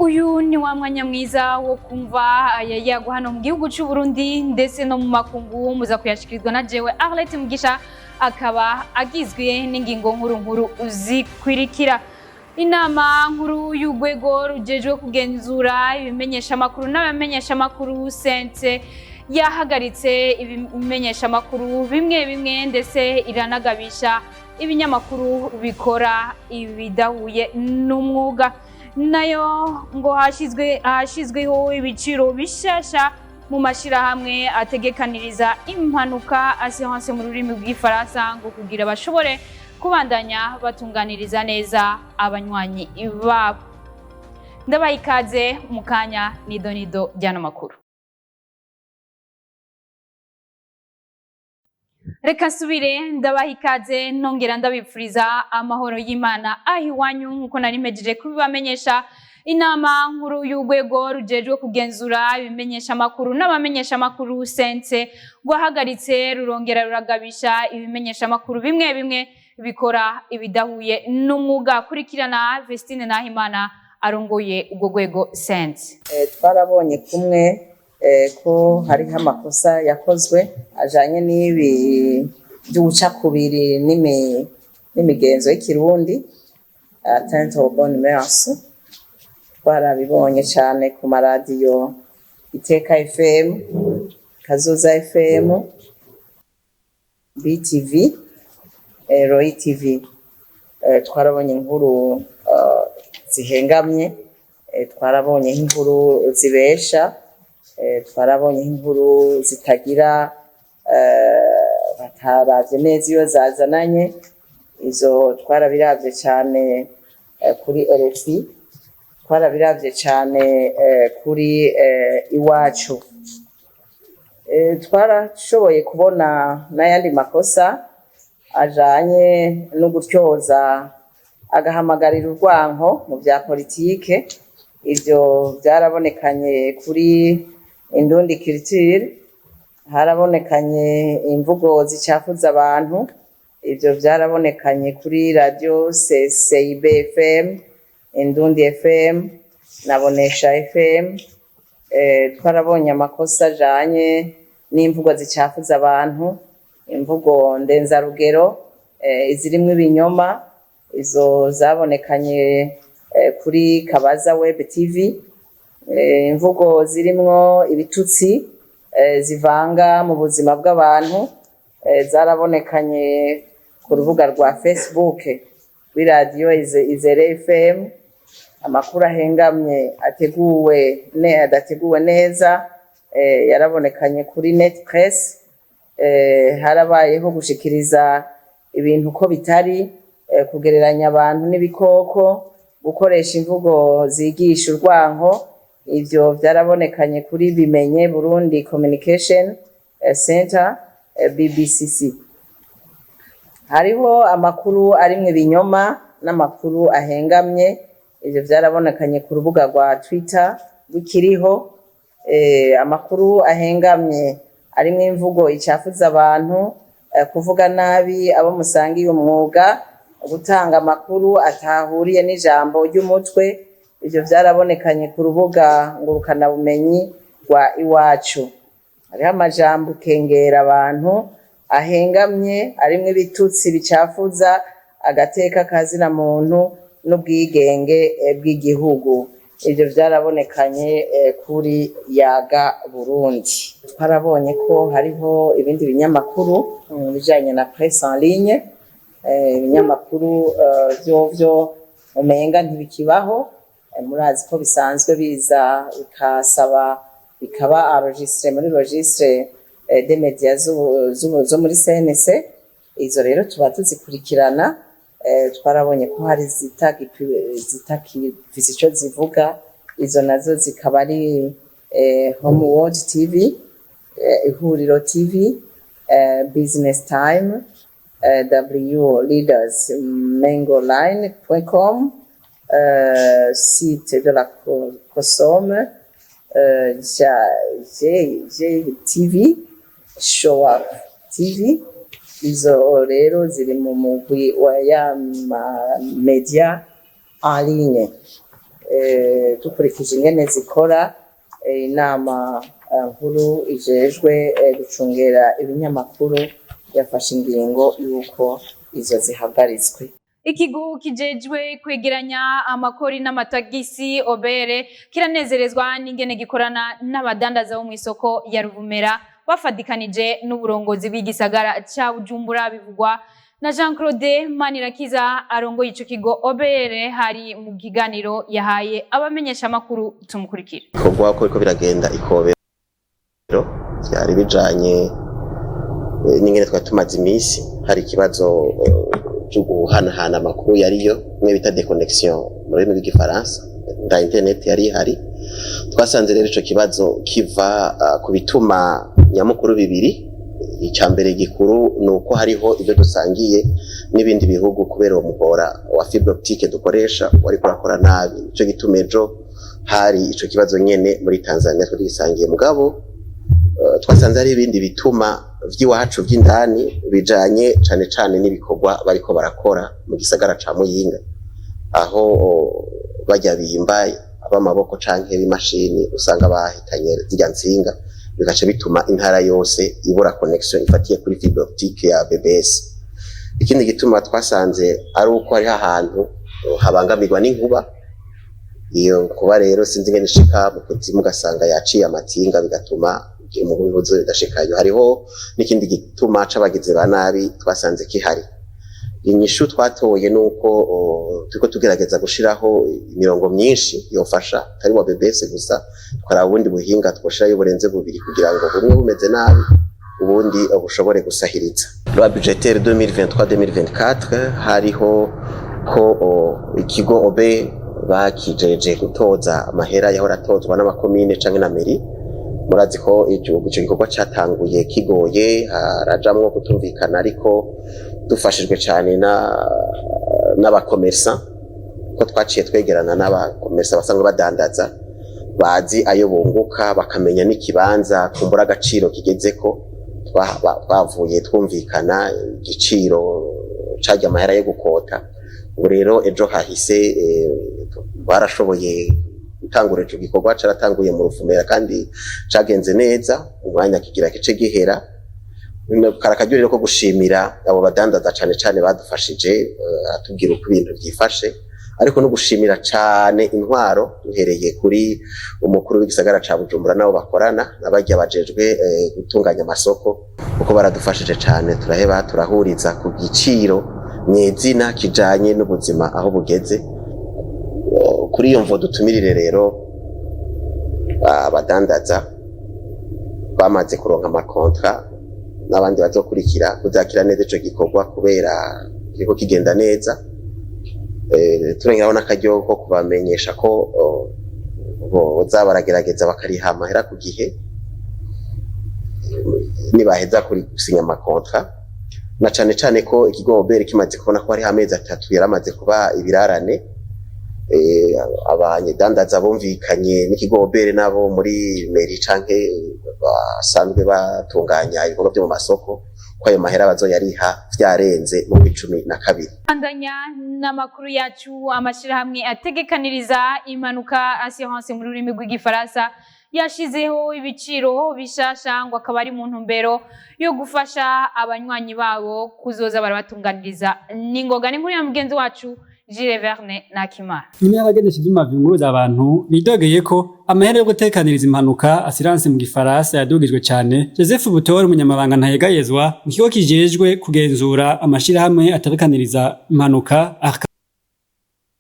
Uyu ni wa mwanya mwiza wo kumva ayayagwa hano mu gihugu cy'u Burundi ndetse no mu makungu, muza kuyashikirizwa na jewe Arlette Mugisha, akaba agizwe n'ingingo nkuru nkuru zikurikira: Inama nkuru y'urwego rujejwe kugenzura ibimenyeshamakuru n'abamenyeshamakuru, CNC, yahagaritse ibimenyeshamakuru bimwe bimwe, ndetse iranagabisha ibinyamakuru bikora ibidahuye n'umwuga. Nayo ngo hashyizweho ibiciro bishasha mu mashyirahamwe ategekaniriza impanuka, assurance mu rurimi rw'Igifaransa, ngo kugira bashobore kubandanya batunganiriza neza abanywanyi babo. Ndabaha ikaze mu kanya nido nido ry'ano makuru. Reka nsubire ndabaha ikaze, nongera ndabipfuriza amahoro y'Imana aho iwanyu. Nk'uko nari mpejeje kubibamenyesha, inama nkuru y'urwego rujejwe kugenzura ibimenyeshamakuru n'abamenyeshamakuru, CNC, rwahagaritse rurongera ruragabisha ibimenyeshamakuru bimwe bimwe bikora ibidahuye n'umwuga. Kurikirana Vestine Nahimana arongoye urwo rwego CNC. Twarabonye kumwe ko hariho amakosa yakozwe ajanye n'ibi by'ubucakubiri n'imigenzo y'ikirundi, atteinte aux bonnes mœurs. Twarabibonye cane ku maradiyo Iteka FM, Kazoza FM, BTV, Roy TV. Twarabonye inkuru zihengamye, twarabonye inkuru zibesha, twarabonye inkuru zitagira bataravye neza iyo zazananye. Izo twarabiravye cane kuri RFI, twarabiravye cane kuri Iwacu. Twarashoboye kubona n'ayandi makosa ajanye no gutyoza agahamagarira urwanko mu vya politike. Ivyo vyarabonekanye kuri Indundi Culture. Harabonekanye imvugo zicafuza abantu. Ivyo vyarabonekanye kuri radio CIB FM, Indundi FM na Bonesha FM. Twarabonye amakosa ajanye n'imvugo zicafuza abantu, imvugo ndenzarugero, izirimwo ibinyoma. Izo zabonekanye kuri Kabaza Web TV. Imvugo zirimwo ibitutsi zivanga mu buzima bw'abantu zarabonekanye ku rubuga rwa Facebook rw'iradiyo Izere FM. Amakuru ahengamye ateguwe ne adateguwe neza yarabonekanye kuri Net Press. Harabayeho gushikiriza ibintu uko bitari, kugereranya abantu n'ibikoko, gukoresha imvugo zigisha urwanko. Ivyo vyarabonekanye kuri Bimenye Burundi Communication Center, BBCC. Hariho amakuru arimwo ibinyoma n'amakuru ahengamye. Ivyo vyarabonekanye ku rubuga rwa Twitter rw'Ikiriho. Amakuru ahengamye arimwo imvugo icafuza abantu, kuvuga nabi abo musangiye umwuga, gutanga amakuru atahuriye n'ijambo ry'umutwe, ivyo vyarabonekanye ku rubuga ngurukanabumenyi rwa Iwacu. Hariho amajambo ukengera abantu ahengamye arimwo ibitutsi bicafuza agateka kazina muntu n'ubwigenge bw'igihugu. Ivyo vyarabonekanye kuri Yaga Burundi. Twarabonye ko hariho ibindi binyamakuru mu bijanye na presse en ligne, ibinyamakuru vyovyo umenga ntibikibaho. Murazi ko bisanzwe biza bikasaba bikaba enregistré muri registre des médias zo muri CNC. Izo rero tuba tuzikurikirana. Twarabonye ko hari zitakifise ico zivuga. Izo nazo zikaba ari Home World TV, Ihuriro TV, Business Time, W Leaders Mengoline.com, site de la Cosome, G TV, Show Up TV. Izo rero ziri mu mugwi wa ya ma media en ligne. Dukurikije ingene zikora, inama nkuru ijejwe gucungera ibinyamakuru yafashe ingingo y'uko izo zihagaritswe. Ikigo kijejwe kwegeranya amakori n'amatagisi OBR kiranezerezwa n'ingene gikorana n'abadandaza bo mw'isoko ya Ruvumera bafadikanije n'uburongozi bw'igisagara ca Bujumbura. Bivugwa na Jean Claude Manirakiza arongoye ico kigo OBR, hari mu kiganiro yahaye abamenyesha makuru. Tumukurikira. Ibikorwa ko biriko biragenda ikobero vyari bijanye n'ingene twari tumaze iminsi hari ikibazo co guhanahana amakuru yariyo, imwe bita déconnexion mu rurimi rw'igifaransa, nda internet yari ihari. Twasanze rero ico kibazo kiva ku bituma nyamukuru bibiri. Icya mbere gikuru ni uko hariho ibyo dusangiye n'ibindi bihugu kubera uwo muhora wa fibre optique dukoresha wariko urakora nabi. Nico gituma ejo hari ico kibazo nyene muri Tanzania twari. Mugabo twasanze hari ibindi bituma vy'iwacu vy'indani bijanye cane cane n'ibikorwa bariko barakora mu gisagara ca Muyinga, aho bajya bimba ab'amaboko canke b'imashini usanga bahitanye zirya ntsinga, bigaca bituma intara yose ibura connexion ifatiye kuri fibre optique ya BBS. Ikindi gituma twasanze ari uko hariho ahantu habangamirwa n'inkuba. Iyo nkuba rero sinzi ingene ishika mu kuzimu, ugasanga yaciye amatinga, bigatuma umuhuzo bidashikayo. Hariho n'ikindi gituma c'abagizi ba nabi twasanze kihari. Inyishu twatoye nuko turiko tugerageza gushiraho imirongo myinshi yofasha, atari wa BBS gusa, twaraba ubundi buhinga twoshirayo burenze bubiri kugira ngo bumwe bumeze nabi ubundi bushobore gusahiriza. Loi budgétaire 2023-2024 hariho ko ikigo OBR bakijeje gutoza amahera yahora atozwa n'amakomine canke na mairie. Murazi ko ico gikorwa catanguye kigoye, harajamwo kutumvikana, ariko dufashijwe cane n'abakomersa, ko twaciye twegerana n'abakomersa basanzwe badandaza, bazi ayo bunguka, bakamenya n'ikibanza kumbura agaciro kigezeko. Twavuye twumvikana igiciro carya amahera yo gukota. Ubu rero ejo hahise barashoboye gutangura ico gikorwa, caratanguye mu Ruvumera kandi cagenze neza. Umwanya kigira kice gihera. Kari rero ko gushimira abo badandaza cane cane badufashije, atubwira uko ibintu vyifashe, ariko no gushimira cane intwaro, duhereye kuri umukuru w'igisagara ca Bujumbura nabo bakorana n'abarya bajejwe gutunganya amasoko, kuko baradufashije cane, turaheba turahuriza ku giciro nyezina kijanye n'ubuzima aho bugeze. Kuri iyo mvo dutumirire rero abadandaza bamaze kuronka amakontra n'abandi bazokurikira kuzakira neza ico gikorwa, kubera kiriko kigenda neza. Turengeraho n'akaryo ko kubamenyesha ko boza baragerageza bakariha amahera ku gihe nibaheza gusinya amakontra, na cane cane ko ikigo OBR kimaze kubona ko hariho amezi 3 yaramaze kuba ibirarane. Abanyedandaza bumvikanye n'ikigo OBR nabo muri mairie canke basanzwe batunganya ibikorwa vyo mu masoko ko ayo mahera bazoyariha vyarenze mu 12. Bandanya n'amakuru yacu. Amashirahamwe ategekaniriza impanuka, assurance mu rurimi rw'igifaransa, yashizeho ibiciro bishasha, ngo akaba ari mu ntumbero yo gufasha abanywanyi babo kuzoza barabatunganiriza n'ingoga. N'inkuru ya mugenzi wacu Gilles Verne Nakimana. Nyuma y'abagendesha ivyuma vyunguruza abantu bidogeye ko amahera yo gutekaniriza impanuka, assurance mu gifaransa, yadugijwe cane, Joseph Butore, umunyamabanga ntayegayezwa mu kigo kijejwe kugenzura amashirahamwe atekaniriza impanuka, ARCA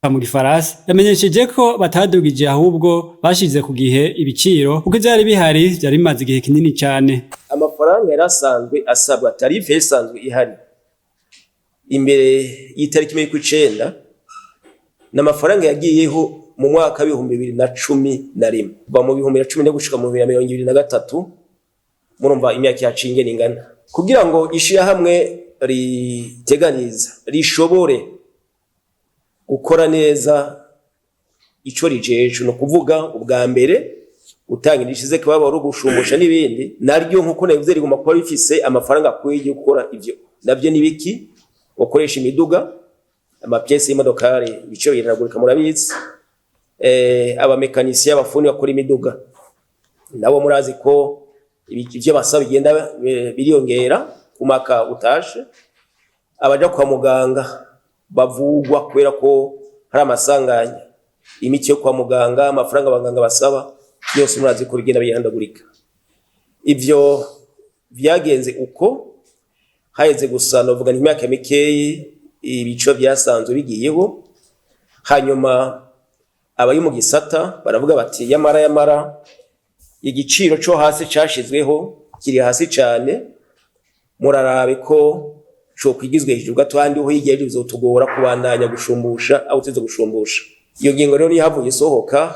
mu gifaransa, yamenyesheje ko batadugije, ahubwo bashize ku gihe ibiciro, kuko ivyari bihari vyari bimaze igihe kinini cane. Amafaranga yari asanzwe asabwa, tarif isanzwe ihari imbere y'itariki 1/9, ni amafaranga yagiyeho mu mwaka w'2011, kuva mu 2010 gushika mu 2023. Murumva imyaka yaciye ingene ingana. Kugira ngo ishirahamwe riteganiza rishobore gukora neza ico rijejwe, ni ukuvuga ubwa mbere gutanga indishyi z'akababaro, gushumbusha n'ibindi, naryo nkuko nabivuze rigomba kuba rifise amafaranga akwiye yo gukora ivyo. Navyo ni biki? Gukoresha imiduga, amapiyesi y'imodokari, ibiciro biragurika murabizi. Abamekanisiye, abafundi bakora imiduga, nabo murazi ko ivyo basaba bigenda biriyongera ku mwaka utashe. Abaja kwa muganga bavugwa kubera ko hari amasanganya, imiti yo kwa muganga, amafaranga abaganga basaba yose, murazi ko bigenda bihandagurika. Ivyo vyagenze uko haheze gusa novuga ni imyaka mikeyi ibico byasanzwe bigiyeho. Hanyuma abari mu gisata baravuga bati: "Yamara yamara, igiciro co hasi cashizweho kiri hasi cane, murarabe ko cokwigizwe hejuru gato, handi ho hirya y'ejo bizotugora kubandanya gushumbusha aho uteze gushumbusha." Iyo ngingo rero nihavuye isohoka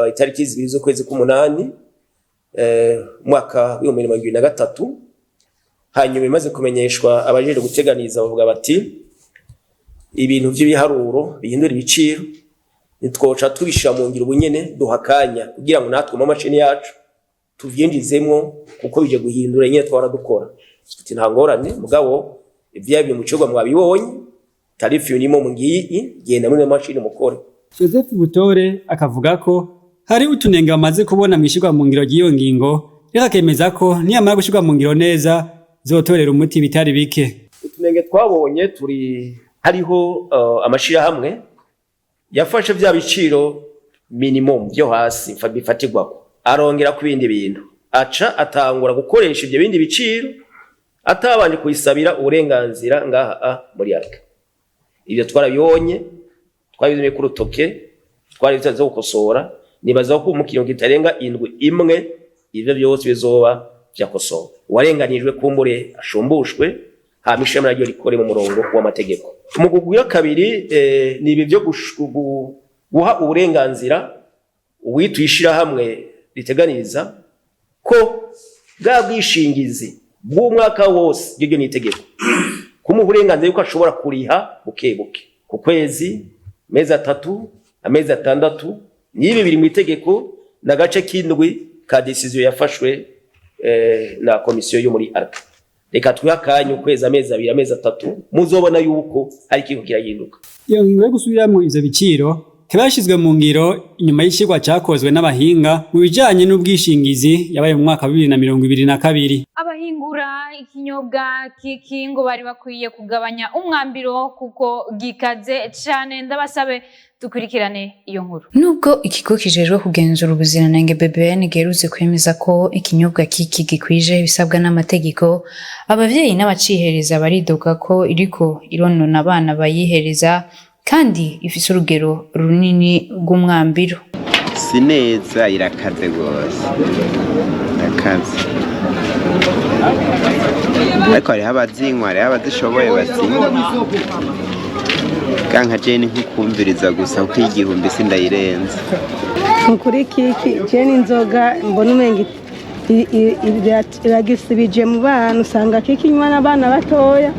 itariki 2 z'ukwezi k'umunani, umwaka w'2023. Hanyuma imaze kumenyeshwa, abajejwe guteganiza bavuga bati: "Ibintu vy'ibiharuro bihindura ibiciro ntitwoca tubishira mu ngiro ubunyene, duha akanya kugira ngo natwe mu mashini yacu tuvyinjizemwo, kuko bije guhindura nyene twahora dukora." Tuti: "Nta ngorane, mugabo ivya mu cigwa mwabibonye, tarif nimo ngiyi, genda muri mashini mukore." Joseph Butore akavuga ko hari utunenge bamaze kubona mw'ishirwa mu ngiro ry'iyo ngingo, rero akemeza ko niyamara gushirwa mu ngiro neza zotorera umuti bitari bike. Utunenge twabonye turi hariho amashirahamwe yafashe vya biciro minimum vyo hasi bifatirwako, arongera ku bindi bintu, aca atangura gukoresha ivyo bindi biciro atabanje kubisabira uburenganzira ngaha muri aka. Ibyo twarabibonye, twabizimye ku rutoke, twari zo gukosora. Nibaza ko mu kiringo kitarenga indwi imwe ivyo byose bizoba vyakosowe, uwarenganijwe kumbure ashumbushwe, hama ishami naryo rikore mu murongo w'amategeko. Umugwi wa kabiri ni ibi byo guha uburenganzira uwituye ishirahamwe riteganiriza ko bwa bwishingizi bw'umwaka wose, iryo ni itegeko, kumuha uburenganzira yuko ashobora kuriha buke buke ku kwezi, amezi 3, amezi 6. N'ibi biri mu itegeko n'agace k'indwi ka décision yafashwe na komisiyo yo muri ARCA. Reka twihe akanya, ukwezi, amezi 2, amezi 3, muzobona yuko hari ikintu kirahinduka. Iyo ngingo yo gusubiramwo ivyo biciro ikaba yashizwe mu ngiro inyuma y'icigwa cakozwe n'abahinga mu bijanye n'ubwishingizi yabaye mu mwaka wa 2022. Abahingura ikinyobwa kiki ngo bari bakwiye kugabanya umwambiro kuko gikaze cane. Ndabasabe dukurikirane iyo nkuru. Nubwo ikigo kijejwe kugenzura ubuziranenge BBN giherutse kwemeza ko ikinyobwa kiki gikwije ibisabwa n'amategeko, abavyeyi n'abacihereza baridoga ko iriko ironona abana bayihereza kandi ifise urugero runini rw'umwambiro. Si neza, irakaze rwose, irakaze, ariko hariho abazinywa, hariho abazishoboye bazinywa. Kanka jewe ni nko kumviriza gusa, kuko 1000 sindayirenza. Ukuri kiki je n'inzoga mbona umenga iragisibije mu bana. Usanga kiki inywa n'abana batoya,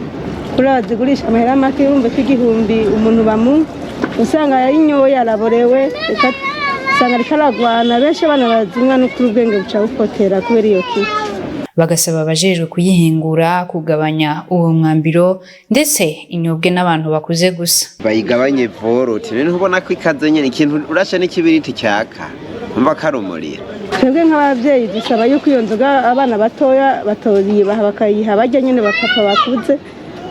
kuri bazigurisha amahera make. Urumva ko 1000 umuntu bamuha, usanga yayinyoye araborewe, usanga ariko aragwana. Benshi abana bazinywa n'ukuri ubwenge buca bupotera kubera iyo kiki. Bagasaba abajejwe kuyihingura kugabanya uwo mwambiro, ndetse inyobwe n'abantu bakuze gusa. Bayigabanye voroti rero, ntubona ko ikaze nyene? Ikintu urashe n'ikibiriti cyaka, umva ko ari umuriro. Twebwe nk'ababyeyi dusaba yuko iyo nzoga abana batoya batoyibaha, bakayiha barya nyene bapapa bakuze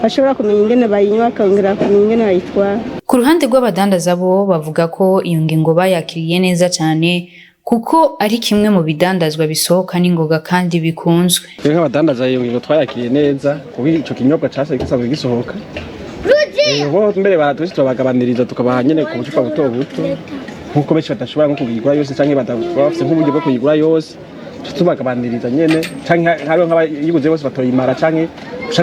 bashobora kumenya ingene bayinywa, bakongera kumenya ingene bayitwara. Ku ruhande rw'abadandaza, bo bavuga ko iyo ngingo bayakiriye neza cyane, kuko ari kimwe mu bidandazwa bisohoka n'ingoga kandi bikunzwe. Twe nk'abadandaza iyo ngingo twayakiriye neza, kuko ico kinyobwa case gisanzwe gisohoka. Bo mbere baratwese turabagabaniriza, tukabaha nyene ku bucupa buto buto, nkuko benshi badashobora nko kuyigura yose canke bafise nk'uburyo bwo kuyigura yose, tubagabaniriza nyene, canke hariho nk'abayiguze bose batoyimara, canke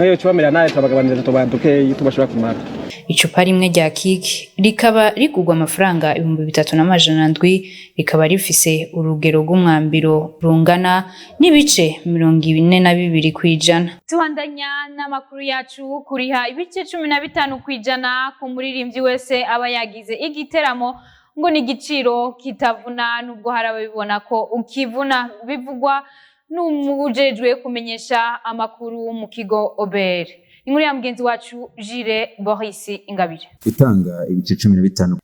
yo cubamera nabi, turabagabaniriza, tubaha dukeyi tubashobora kumara. Icupa rimwe rya kiki rikaba rigurwa amafaranga 3700, rikaba rifise urugero rw'umwambiro rungana n'ibice 42%. Tubandanya n'amakuru yacu. Kuriha ibice 15% ku muririmbyi wese aba yagize igiteramo ngo ni igiciro kitavuna, nubwo hari ababibona ko ukivuna. Bivugwa n'umujejwe kumenyesha amakuru mu kigo OBR. Inkuru ya mugenzi wacu Jire Boris Ingabire. Gutanga ibice 15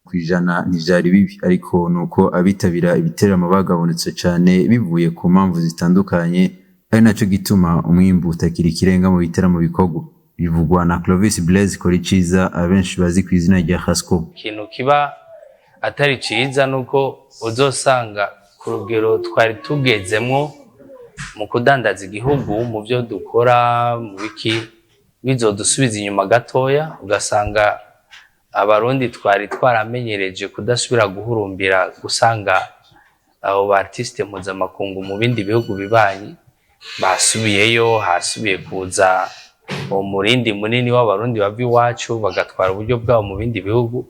Kw'ijana ntivyari bibi, ariko nuko abitabira ibiteramo bagabanutse cane bivuye ku mpamvu zitandukanye, ari naco gituma umwimbu utakiri ikirenga mu biteramo bikorwa. Bivugwa na Clovis Blaise Koriciza, abenshi bazi kw'izina rya Hasco. Ikintu kiba atari ciza nuko uzosanga ku rugero twari tugezemwo mu kudandaza igihugu, mu byo dukora, mu biki, bizodusubiza inyuma gatoya, ugasanga Abarundi twari twaramenyereje kudasubira guhurumbira gusanga abo ba artiste mpuzamakungu mu bindi bihugu bibanyi basubiyeyo, hasubiye kuza umurindi munini w'Abarundi bava iwacu bagatwara uburyo bwabo mu bindi bihugu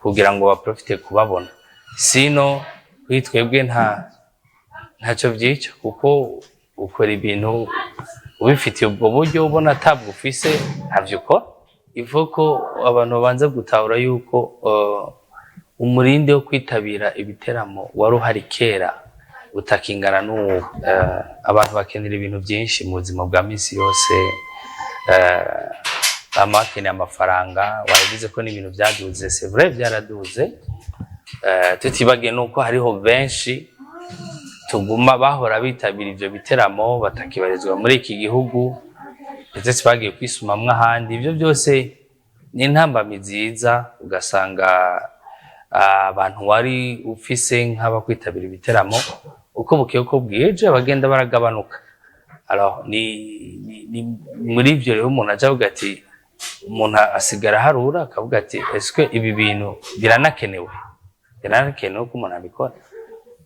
kugira ngo baprofite kubabona. Sino kuri twebwe ntacyo byica, kuko ukora ibintu ubifitiye ubwo buryo, ubona atabwo ufise ntavyo ukora. Ivuga ko abantu babanza gutahura yuko umurindi wo kwitabira ibiteramo wari uhari kera utakingana n'ubu. Abantu bakenera ibintu byinshi mu buzima bwa misi yose, bama bakeneye amafaranga. Wabivuze ko n'ibintu byaduze, c'est vrai, byaraduze. Tutibagiye nuko hariho benshi tuguma bahora bitabira ivyo biteramo batakibarizwa muri iki gihugu, ndetse bagiye kwisumamwo ahandi. Ivyo byose ni intambamyi nziza, ugasanga abantu wari ufise nk'abakwitabira ibiteramo, uko bukeye uko bwije bagenda baragabanuka. Alors ni muri ivyo rero umuntu aja avuga ati, umuntu asigara aharura akavuga ati: "Est-ce ibi bintu biranakenewe ko umuntu abikora?"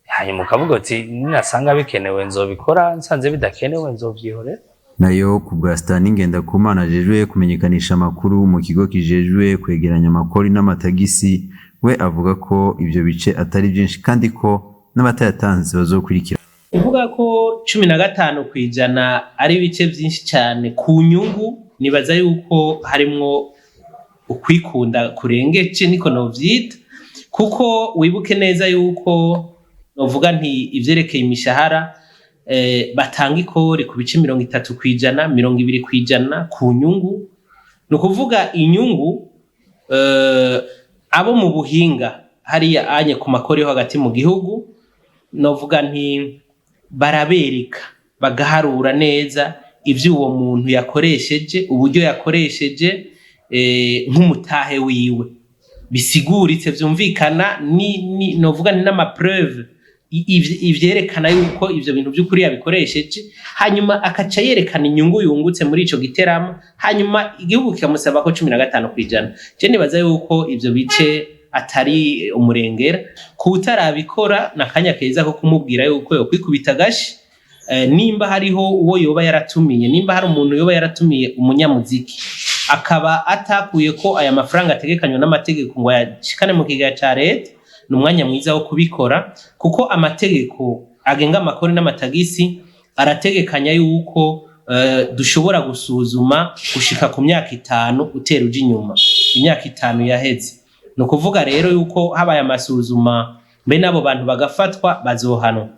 Hanyuma ukavuga uti: "Ninasanga bikenewe nzobikora, nsanze bidakenewe nzovyihorera." Nayo ku bwa Stani Ngendakumana, ajejwe kumenyekanisha amakuru mu kigo kijejwe kwegeranya amakori n'amatagisi, we avuga ko ivyo bice atari byinshi kandi ko n'abatayatanze bazokurikira. Kuvuga ko 15% ari ibice byinshi cyane ku nyungu, nibaza yuko harimwo ukwikunda kurengeje, niko novyita, kuko wibuke neza yuko novuga nti ivyerekeye imishahara, batanga ikori ku bice 30%, 20% ku nyungu. Ni ukuvuga inyungu, abo mu buhinga hariya anye ku makori yo hagati mu gihugu, novuga nti barabereka, bagaharura neza ivyo uwo muntu yakoresheje, uburyo yakoresheje, nk'umutahe wiwe, bisiguritse, vyumvikana, ni novuga ni n'ama preuves ivyerekana yuko ivyo bintu vy'ukuri yabikoresheje, hanyuma akaca yerekana inyungu yungutse muri ico giteramo, hanyuma igihugu kikamusaba ko 15%. Je nibaza yuko ivyo bice atari umurengera. Kutarabikora nakanya keza ko kumubwira yuko yokwikubita agashi. Nimba hariho uwo yoba yaratumiye, nimba hari umuntu yoba yaratumiye umunyamuziki akaba atakuye ko aya mafaranga ategekanywa n'amategeko ngo ayashikane mu kigega ca leta, ni umwanya mwiza wo kubikora, kuko amategeko agenga amakori n'amatagisi arategekanya yuko dushobora gusuzuma gushika ku myaka 5 utera uja inyuma, imyaka 5 yaheze. Ni ukuvuga rero yuko habaye amasuzuma, mbe n'abo bantu bagafatwa, bazohanwa.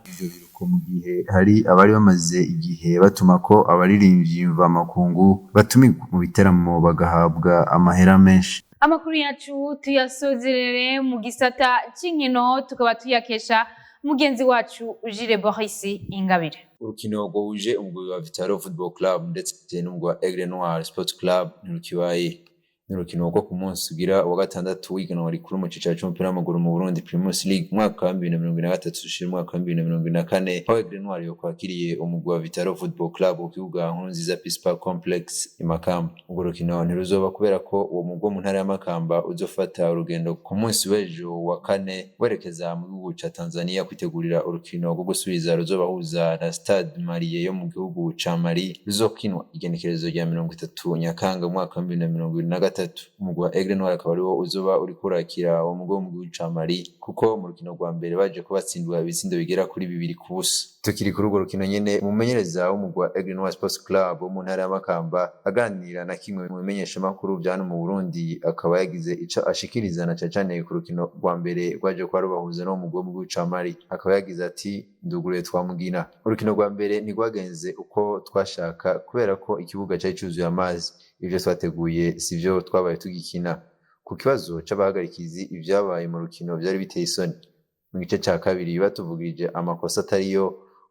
Ko mu gihe hari abari bamaze igihe batuma ko abaririmbyi mvamakungu batumirwa mu biteramo bagahabwa amahera menshi. Amakuru yacu tuyasozerere mu gisata c'inkino, tukaba tuyakesha mugenzi wacu Jire Boris Ingabire. Urukino rwahuje umugwi wa Vital'O Football Club ndetse n'umugwi wa Aigle Noir Sport Club ntirukibaye. Ni urukino rwo ku munsi ugira wa gatandatu w'ihiganwa rikuru mu cicaro c'umupira w'amaguru mu Burundi, Primus League, umwaka wa 2023 ushira umwaka wa 2024, aho Aigle Noir yokwakiriye umugwi wa Vital'O Football Club ku kibuga Nkurunziza Peace Park Complex i Makamba. Urwo rukino ntiruzoba kubera ko uwo mugwi wo mu ntara ya Makamba uzofata urugendo ku munsi w'ejo wa kane werekeza mu gihugu ca Tanzania kwitegurira urukino rwo gusubiza ruzobahuza na Stade Malien yo mu gihugu ca Mali, ruzokinwa igenekerezo rya 30 Nyakanga mu mwaka wa 2023. Umugwi wa Aigle Noir akaba ariwo uzoba uriko urakira uwo mugwi wo mu gihugu ca Mali, kuko mu rukino rwa mbere baje ko batsindwa ibitsindo bigera kuri 2-0. Tukiri kuri urwo rukino nyene, umumenyereza w'umugwi wa Aigle Noir Sports Club wo mu ntara ya Makamba, aganira na kimwe mu bimenyeshamakuru vya hano mu Burundi, akaba yagize ico ashikiriza na cane cane ku rukino rwa mbere rwaje kuba rubahuza n'uwo mugwi wo mu gihugu ca Mali. Akaba yagize ati: "Nduguruye twamugina, urukino rwa mbere ntirwagenze uko twashaka kubera ko ikibuga cari cuzuye amazi, ivyo twateguye sivyo twabaye tugikina." Ku kibazo c'abahagarikizi, ivyabaye mu rukino vyari biteye isoni. Mu gice ca kabiri batuvugirije amakosa atariyo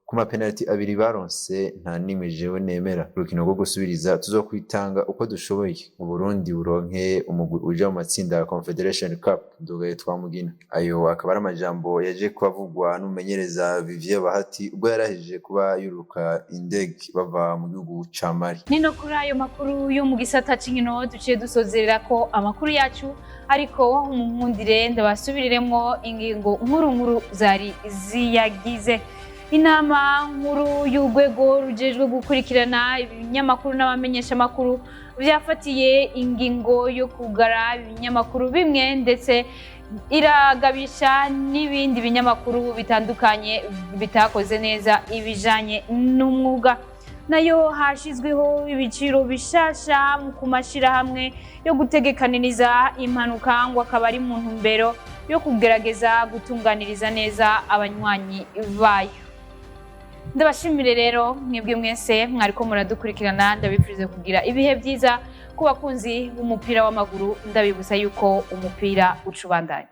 ku mapenaliti abiri baronse, nta nimwe jewe nemera. Urukino rwo gusubiriza tuzokwitanga uko dushoboye, Uburundi buronke umugwi uja mu matsinda ya Confederation Cup. Ndugaye Twamugina. Ayo akaba ari amajambo yaje kuhavugwa n'umumenyereza Vivier Bahati ubwo yarahejeje kuba yuruka indege bava mu gihugu ca Mali. Nino kuri ayo makuru yo mu gisata c'inkino duciye dusozerera ko amakuru yacu, ariko munkundire ndabasubiriremwo ingingo nkuru nkuru zari ziyagize. Inama nkuru y'urwego rujejwe gukurikirana ibinyamakuru n'abamenyeshamakuru vyafatiye ingingo yo kugara ibinyamakuru bimwe, ndetse iragabisha n'ibindi binyamakuru bitandukanye bitakoze neza ibijanye n'umwuga. Nayo hashizweho ibiciro bishasha ku mashirahamwe yo gutegekaniriza impanuka, ngo akaba ari mu ntumbero yo kugerageza gutunganiriza neza abanywanyi bayo. Ndabashimire rero mwebwe mwese mwariko muradukurikirana, ndabifuriza kugira ibihe byiza. Ku bakunzi b'umupira w'amaguru, ndabibutsa yuko umupira ucubandanya.